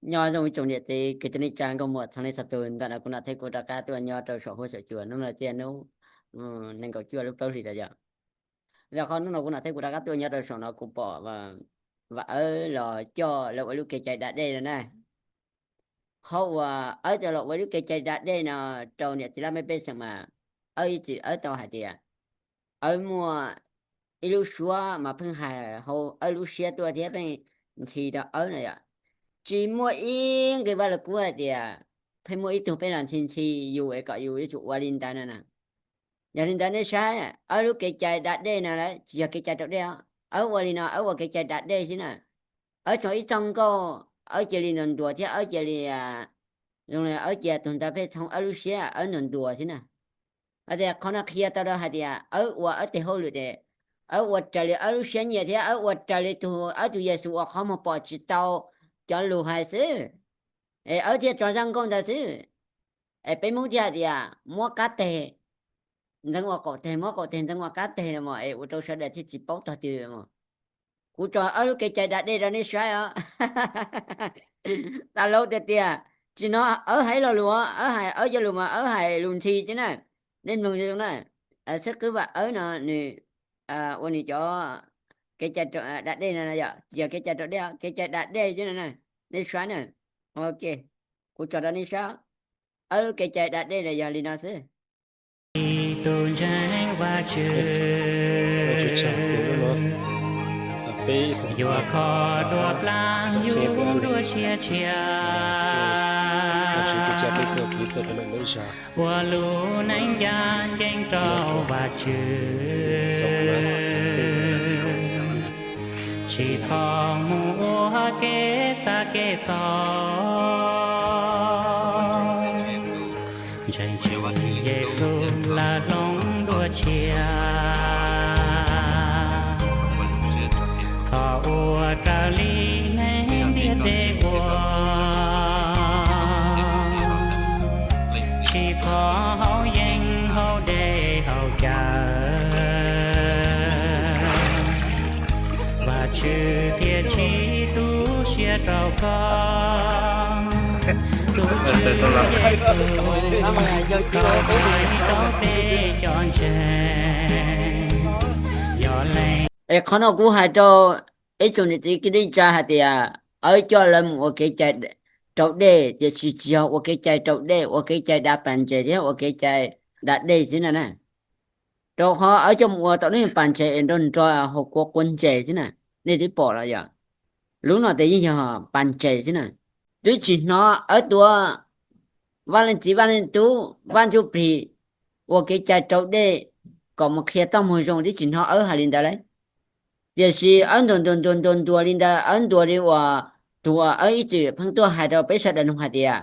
Nyob zoo ib tsoom niam txiv kwv tij neej tsa nkauj muam txhua leej txhua tus, ntawm no kuv Nom Theb kuv rov qab tuaj nyob rau saum huab saum cua. Hnub no tias hnub nees nkaum cuaj lub plaub hlis rau yom. Yog qhov hnub no kuv Nom Theb kuv rov qab tuaj nyob rau saum no kuv pom Vam Awb los coj lawv ua lub kev cai da dej no na. Qhov uas Awb coj los ua lub kev cai da dej no rau niam txiv laj mej pej xeem mas Awb ib txwm Awb tau hais tias Awb muaj ib lub suab mas pheej hais hauv Awb lub siab tuaj thiab pheej ntxhi rau Awb no yom. Tsis muaj ib nqe Vaj Lus Kub hais tias pheej muaj ib tug pheej los ntxhi ntxhi yus es kom yus yuav tsum ua li ntawd no na. Yog li ntawd nej saib, Awb lub kev cai da dej no lawm tsis yog kev cai rau dej os. Awb ua li no Awb ua kev cai da dej xwb na. Awb tso ib txoj nkauj, Awb cia li ntuas ntuas thiab Awb cia li, zoo li Awb cia tus ntawd pheej txhoov Awb lub siab, Awb ntuas ntuas xwb na. Hais tias qhov no qhia tau rau hais tias Awb ua Awb tes hauj lwm tes, Awb ua raws li Awb lub siab nyiam thiab Awb ua raws li tus Awb tus Yexus uas qhov muag pom tsis tau cov lus hais xwb, es Awb thiaj tso zaj nkauj ntawd xwb. Es peb Hmoob thiaj hais tias muab qab teg ntxeev ua qaum teg, muab qaum teg ntxeev ua qab teg no mas es ua rau sawv daws thiaj tsis paub tog twg. Kuv tso Awb lub kev cai da dej rau nej saib os. Tas lauv tiag tias, tsis hnov Awb hais lo lus, Awb hais Awb cov lus mas Awb hais lus ntxhi xwb na. Nej mloog zoo na, xib hwb Vam Awb no nws ua nws cov kev cai da dej no yom, tsis yog kev cai rau dej, kev cai da dej xwb no na. Nej saib na, ok, kuv tso rau nej saib, Awb lub kev cai da dej no yog li no xwb. Tus ntseeg Vajtswv yuav kho dua plaab yus dua siab tshiab, ua lub neej ncaj ncees rau Vajtswv, tsis txhob mus ua kev txhav kev txhaum. Ntseeg Tswv Yexus lawm hloov dua tshiab, txhob ua raws li neeg ntiaj teb ua, tsis txhob haus yeeb haus dej haus cawv, Vajtswv thiaj tsim tu siab rau koj. Tus Tswv Yexus tau hais rau peb cov ntseeg, yog leej. Es qhov no kuv hais rau ib tsoom niam txiv kwv tij neej tsa hais tias Awb coj lawv mus ua kev cai rau dej, tiam sis tsis yog ua kev cai rau dej, ua kev cai da pas ntses thiab ua kev cai da dej xwb no na. Rau qhov Awb coj mus ua tau lub pas ntses es nrog nrog hauv kuav quav ntses xwb na. Nej twb pom los yog, lub no tes yeej yog pas ntses xwb na. Twb tsis hnov Awb tuav Vaj Leej Txiv Vaj Leej Tub Vaj Ntsuj Plig ua kev cai rau dej kom mus qhia txoj moo zoo, twb tsis hnov Awb hais li ntawd lauj. Tiam sis Awb ntuas ntuas ntuas ntuas ntuas li ntawd, Awb ntuas li uas tus uas Awb ib txwm pheej tuaj hais rau peb sawv daws mloog hais tias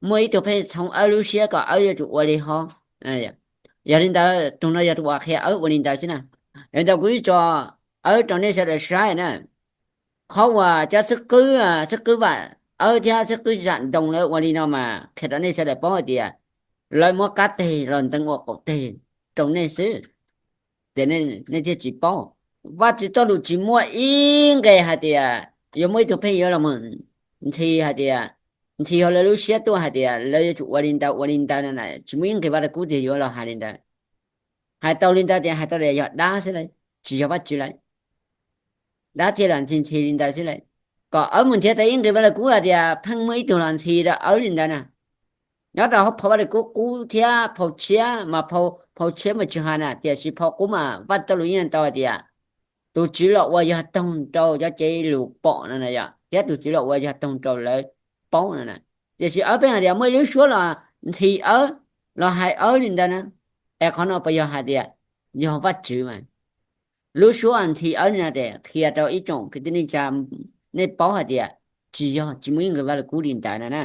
muaj ib tug pheej txhoov Awb lub siab kom Awb yuav tsum ua li hov. Yog li ntawd tus no yog tus uas qhia Awb ua li ntawd xwb na. Yog li ntawd kuv tso Awb rau nej sawv daws saib na. Qhov uas cov xib hwb, xib hwb Vam Awb thiab xib hwb Zam Ntoo lawv ua li no mas qhia rau nej sawv daws paub hais tias lawv muab qab teg los ntxeev ua qaum teg rau nej xwb, ces nej thiaj tsis paub. Vaj Tswv txoj lus tsis muaj ib nqe hais tias yuav muaj ib tug pheej yuav los mus ntxhi hais tias, ntxhi hauv lawv lub siab tuaj hais tias lawv yuav tsum ua li ntawd ua li ntawd no na, tsis muaj ib nqe Vaj Lus Kub tias yuav los hais li ntawd. Hais tau li ntawd tias hais tau tias yog dab xwb lauj, tsis yog Vaj Tswv lauj. Dab thiaj los ntxhi ntxhi li ntawd xwb lauj. Kom Awb mus nrhiav tau ib nqe Vaj Lus Kub hais tias pheej muaj ib tug los ntxhi rau Awb li ntawd na. Nyob rau hauv phau Vaj Lus Kub qub thiab phau tshiab mas, phau tshiab mas tsis hais na, tiam sis phau qub mas Vaj Txoj Lus yeej tau hais tias tus Tswv los ua yog toog rau cov cev lus pom no na yom, thiab tus Tswv los ua yog toog rau lawv paub no na. Tiam sis Awb pheej hais tias muaj ib lub suab los ntxhi Awb, los hais Awb li ntawd na. Es qhov no puas yog hais tias yog Vaj Tswv mas? Lub suab ntxhi Awb li no ces qhia rau ib tsoom kwv tij neej tsa nej paub hais tias tsis yog, tsis muaj ib nqe Vaj Lus Kub li ntawd no na.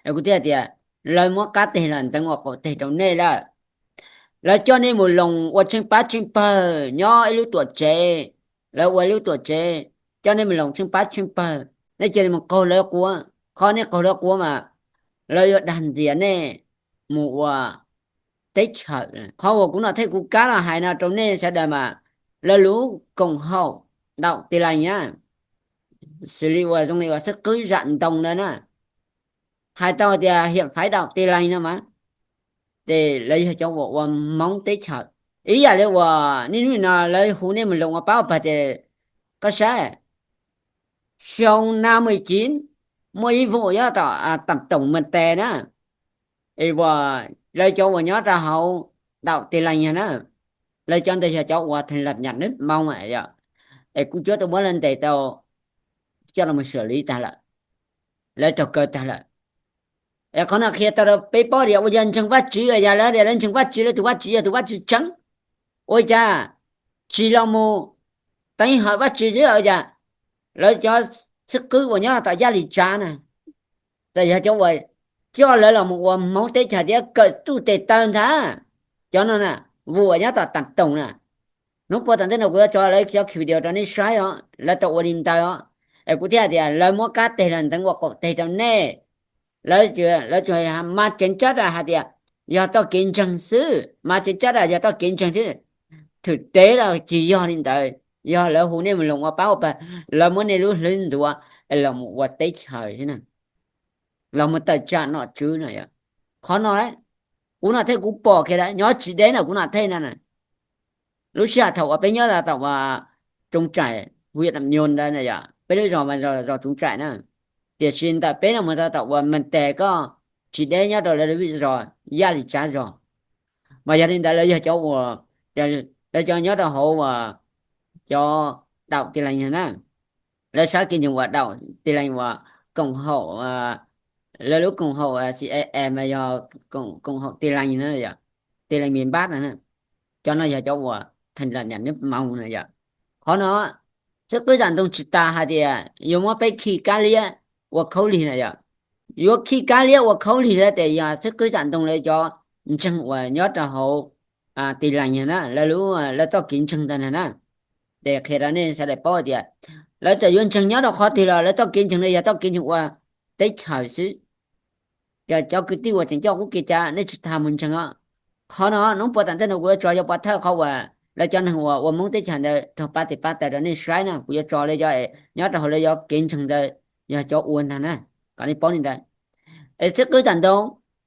Es kuv thiaj hais tias lawv muab qab teg los ntxeev ua qaum teg rau nej lawm. Lawv coj nej mus loos ua tsheej pab tsheej pawg nyob ib lub tuam tsev, lawv ua ib lub tuam tsev, coj nej mus loos tsheej pab tsheej pawg, nej cia li mus qaug lawv quav. Qhov nej qaug lawv quav mas lawv yuav dag ntxias nej mus ua teb chaws. Qhov uas kuv Nom Theb kuv kab los hais no rau nej sawv daws mas lawv lub koom haum daum tis lais nyab, xws li uas zoo li uas xib qwb Zam Ntoo ntawd na, hais tau tias hiam phaiv daum Tis Lees no mas, ces lawv yog cov uas ua Hmoob teb chaws. Ib yam li uas niaj hnub no lawv hu nej mus loos ua pab ua pawg ces koj saib, xyoo na mus ib cim muaj ib vum nyob tom Tam Toom Mas Tes na, es uas lawv cov uas nyob rau hauv daum Tis Lees na, lawv cov ntawd yog cov uas theej laj nyam neb moo yom, es kuj cuab tau muab lawv ntes tau, coj los mus xyuam liv tag lawm, lawv raug kaw tag lawm. Es qhov no qhia tau rau peb paub tias ua yog ntseeg Vajtswv, yog lawv tias lawv ntseeg Vajtswv, lawv tus Vajtswv yog tus Vajtswv tseeb, ua cas tsis los mus teev hawm Vajtswv xwb, ua cas lawv cov xib qwb uas nyob tom Yaj Lis Tsav na, txawm yog cov uas coj lawv los mus ua Hmoob teb chaws thiab kawm txuj tes taw ntag. Cov no na, vum uas nyob tom Tam Toom na, hnub puag tom ntej no kuv yuav tso lawv cov video rau nej saib os, lawv tau ua li ntawd os. Es kuv thiaj hais tias lawv muab kab teg los nteev ua qaum teg rau nej. Lawv, lawv tsuas mas ceev cab hais tias yog txoj kev ntseeg xwb, mas ceev cab yog txoj kev ntseeg xwb. Thwm tev los tsis yog li ntawd, yog lawv hu nej mus loos ua pab ua pawg, lawv muab nej lub hlwb ntuav es los mus ua teb chaws xwb na, los mus tawm tsam nom tswv na. Qhov no kuv no thiaj kuv pom kiag lawm, nyob tsis deb na kuv no thiaj na. Lub sij hawm thaum uas peb nyob tom Tsoov Tsaim, hu yam tam nyuag ntawd na yom, peb lub zos mas zos Tsoov Tsaim na, tiam sis ntawm peb no mus rau tom uas Mas Tes koj tsis deb nyob rau lawv lub zos Yaj Lis Tsav zos. Mas yog li ntawd lawv yog cov uas, lawv cov nyob rau hauv uas cov daum Tis Lees na, lawv sab kev ntseeg uas daum Tis Lees uas koom haum, lawv lub koom haum CEM mas yog koom haum Tis Lees na, Tis Lees Mis Npab na, cov no yog cov uas theej laj nyam neb moo na yom. Qhov no xib qwb Zam Ntoo tsis tas hais tias yuav muab peb khi kab liab ua khaub lig na yom. Yuav khi kab liab ua khaub lig lawm ces yog xib qwb Zam Ntoo lawv cov ntseeg uas nyob rau hauv Tis Lees na, lawv lub, lawv txoj kev ntseeg ntawd na. Ces qhia rau nej sawv daws paub tias lawv txawm yuav ntseeg nyob rau qhov twg los lawv txoj kev ntseeg no yog txoj kev ntseeg ua teb chaws xwb. Yog cov kwv tij uas tseem coj qub kev cai nej tsis tas mus ntseeg os. Qhov no hnub puag tom ntej no kuv yuav tso cov pov thawj qhov uas lawv cov neeg uas ua Hmoob teb chaws ntawd raug pab tes pab taw rau nej saib na, kuv yuav tso lawv cov, nyob rau hauv lawv cov kev ntseeg ntawd yog cov ua ntag na, kom nej paub li ntawd. Es xib qwb Zam Ntoo,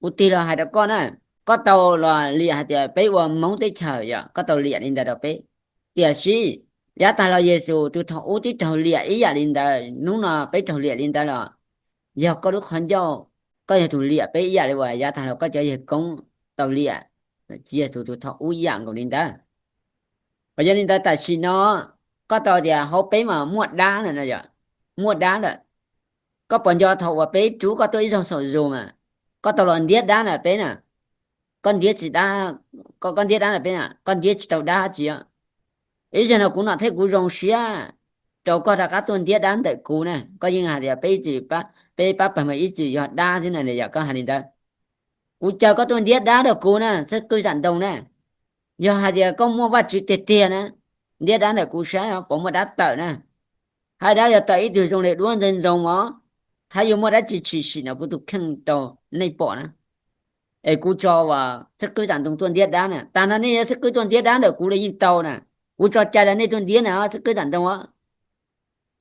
kuv tig los hais rau koj na, koj tau los liam hais tias peb ua Hmoob teb chaws yom, koj tau liam li ntawd rau peb. Tiam sis yav tag los Yexus tus thaum ub twb raug liam ib yam li ntawd, hnub no peb raug liam li ntawd los yog koj lub qhov ncauj, koj yog tus liam peb ib yam li uas yav tag los koj cov yawg koob tau liam Yexus tus thaum ub ib yam nkaus li ntawd. Mas yog li ntawd tam sim no koj tau tias hauv peb mas muaj dab na, muaj dab lawm. Koj puas nco thaum uas peb rub koj tuaj ib zaug saum zoo mas koj tau los ntiab dab ntawm peb na? Koj ntiab tsis dab, koj ntiab dab ntawm peb na, koj ntiab tsis tau dab tsi. Ib zaug no kuv nom thiab kuv zoo siab rau koj rov qab tuaj ntiab dab ntawm kuv na, koj yeej hais tias peb ib txwm, peb pab pawg mas ib txwm yog dab xwb na, yog koj hais li ntawd. Kuv caw koj tuaj ntiab dab rau kuv na, xib qwb Zam Ntoo na. Yog hais tias koj muaj Vajtswv tiag tiag na, ntiab dab ntawm kuv saib puas muaj dab tawm na. Hais dab yog tawm ib tug zoo li duab ntxoov ntxoo os, hais yuav muaj dab tsi tshwm sim no kuv tus kheej rau nej pom na. Es kuv tso uas xib qwb Zam Ntoo tuaj ntiab dab na, tag no nej yuav xib qwb tuaj ntiab dab ntawm kuv los yeej tau na. Kuv tso cai rau nej tuaj ntiab na xib qwb Zam Ntoo os,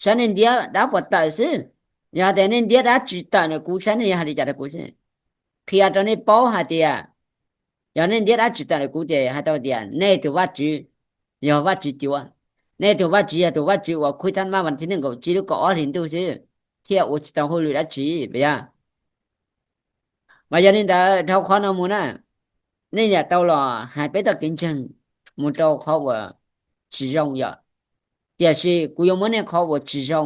saib nej ntiab dab puas tawm xwb. Yog tias nej ntiab dab tsis tawm na kuv saib nej yuav hais li cas rau kuv xwb. Qhia rau nej paub hais tias yog nej ntiab dab tsis tawm na kuv ces hais tau tias nej tus Vajtswv yog Vajtswv cuav. Nej tus Vajtswv yog tus Vajtswv uas khuib thab mab vas thib nees nkaum tsib lub kaum ob hlis ntuj xwb, thiaj ua tsis tau hauj lwm dab tsi puas yog? Mas yog li ntawd dhau qhov no mus na, nej niam tau los hais peb txoj kev ntseeg mus rau qhov uas tsis zoo yom. Tiam sis kuv yuav muab nej qhov uas tsis zoo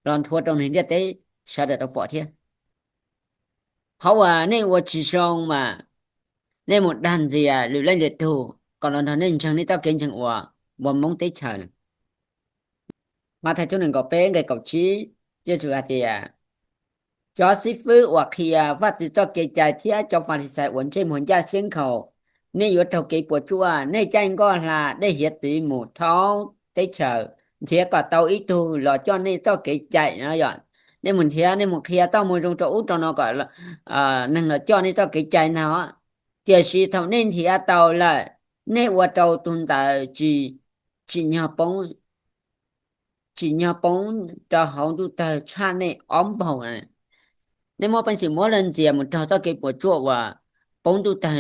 los nthuav rau neeg ntiaj teb sawv daws tau pom thiab. Qhov uas nej ua tsis zoo mas nej mus dag ntxias lwm leej lwm tug kom los nrog nej ntseeg nej txoj kev ntseeg uas ua Hmoob teb chaws na. Mathais tshooj nees nkaum peb nqe kaum tsib, Yexus hais tias, cov xib fwb uas qhia vaj txwv txoj kev cai thiab cov Falixais uas ntsej muag ncaj siab nkhaus, nej yuav raug kev puas tsuaj. Nej caij nkoj hla dej hiav txwv mus thoob teb chaws, nrhiav kom tau ib tug los coj nej txoj kev cai no yom. Nej mus nrhiav, nej mus qhia txoj moo zoo rau ub rau no kom neeg los coj nej txoj kev cai ntag. Tiam sis thaum nej nrhiav tau lawm, nej ua rau tus ntawd tsis tsim nyog poob. tsim nyog poob rau hauv ntuj tawg tshaj nej ob npaug na. Nej muab peev xwm muab lawv ntxias mus raug txoj kev puas tsuaj uas poob ntuj tawg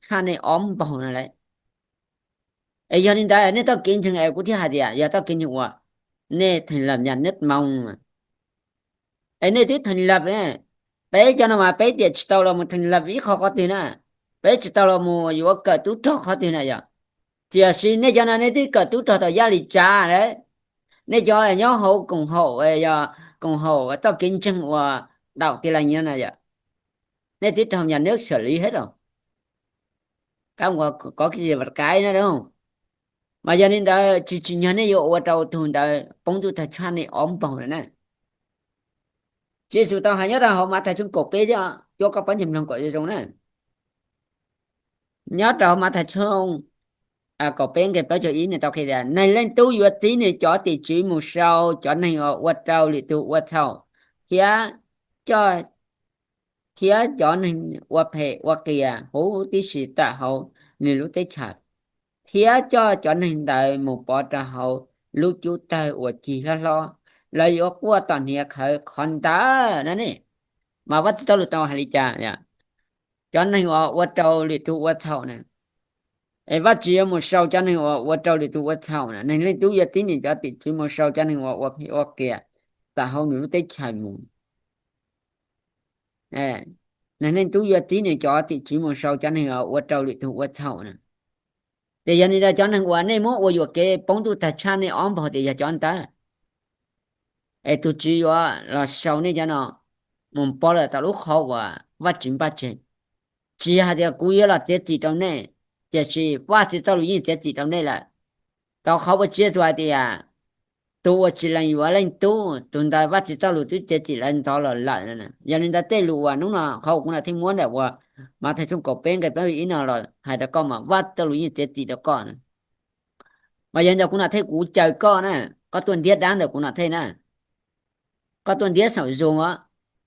tshaj nej ob npaug na lawm. Es yog li ntawd nej txoj kev ntseeg es kuv thiaj hais tias yog txoj kev ntseeg uas nej theej lawm nyaj neb moo. Es nej twb theej lawm, peb cov no mas peb tias tsis tau los mus theej lawm ib qho qhov twg na, peb tsis tau los mus yuav kawm tub rog qhov twg na yom. Tiam sis nej cov no nej twb kawm tub rog tau yaj li tsav lawm. Nej cov nyob hauv koom haum, yog koom haum txoj kev ntseeg uas daum ti la nyi no na yom, nej twb raug nyaj neb xyam li hab los. Kab ua kov kib vaj kaib na. Mas yog li ntawd tsis tsim nyog nej yuav ua rau tug ntawd poob ntuj tawg tshaj nej ob npaug lawm na. Tswv Yexus tau hais nyob rau hauv Mathais tshooj kaum peb thiab, cuab koj pab ntseeg mloog kom zoo zoo na. Nyob rau hauv Mathais tshooj kaum peb nqe plaub caug ib nws tau qhia tias, Neeg Leej Tub yuav txib nws cov tim tswv mus sau cov neeg uas ua rau lwm tus ua txhaum, thiab coj, thiab cov neeg ua phem ua qias huv tib si tawm hauv nws lub teb chaws, thiab coj cov neeg ntawd mus pov rau hauv lub cub tawg uas cig hlob hlob, lawv yuav quaj tom hniav qhawv qhov ntawd na ne. Mas Vajtswv txoj lus tau hais li cas? Cov neeg uas ua rau lwm tus ua txhaum na, es Vajtswv yuav mus sau cov neeg uas ua rau lwm tus ua txhaum na. Neeg Leej Tub yuav txib nws cov tim tswv mus sau cov neeg uas ua phem ua qias tawm hauv nws lub teb chaws mus. Neeg Leej Tub yuav txib nws cov tim tswv mus sau cov neeg uas ua rau lwm tus ua txhaum na. Ces yog li ntawd cov neeg uas nej muab ua yuam kev poob ntuj tawg tshaj nej ob npaug tias yog cov ntawd, es tus Tswv yuav los sau nej cov no mus pov lawm tom lub qhov uas Vajtswv npaj tseg. Tsis yog hais tias kuv yuav los txiav txim rau nej, tiam sis Vajtswv txoj lus yeej txiav txim rau nej lawm. Rau qhov ua txiav txim hais tias tus uas tsis lees yuav Leej Tub, tus ntawd Vajtswv txoj lus twb txiav txim lawv ntxov los lawm. Yog li ntawd tej lus uas hnub no qhov uas kuv lam thiaj muab ntawm uas Mathais tshooj kaum peb nqe plaub ib no los hais rau koj mas Vajtswv txoj lus yeej txiav txim rau koj na. Mas yog li ntawd kuv no thiaj kuv caw koj na, koj tuaj ntiab dab ntawm kuv no thiaj na. Koj tuaj ntiab saum Zoom,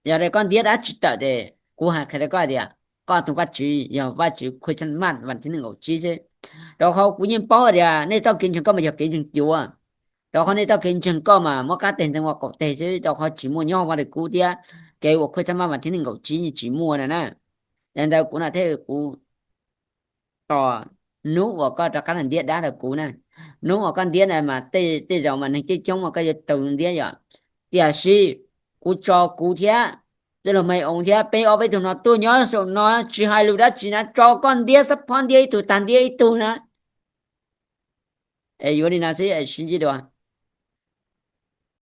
yog li koj ntiab dab tsis tawm ces kuv hais qhia rau koj tias koj tus Vajtswv yog Vajtswv Christmas vas thib nees nkaum tsib xwb. Rau qhov kuv yeej paub tias nej txoj kev ntseeg koj mas yog kev ntseeg cuav. Rau qhov nej txoj kev ntseeg koj mas muab qab teg ntxeev ua kaum teg xwb, rau qhov tsis muaj nyob Vaj Lwm Kub thiab kev ua Christmas vas thib nees nkaum tsib yeej tsis muaj na na. Yog li ntawd kuv no thiaj kuv tos hnub uas koj rov qab los ntiab dab rau kuv na. Hnub uas koj ntiab na mas tej zaum mas neeg coob coob mas koj yuav tau ntiab yom. Tiam sis kuv tso kuv thiab tij laug Maiv Oov thiab peb ob peb tug no tuaj nyob saum no tsis hais lus dab tsi na, tso koj ntiab xab phob ntiab ib tug tag ntiab ib tug na. Es yuav li no xwb es sib ntsib dua.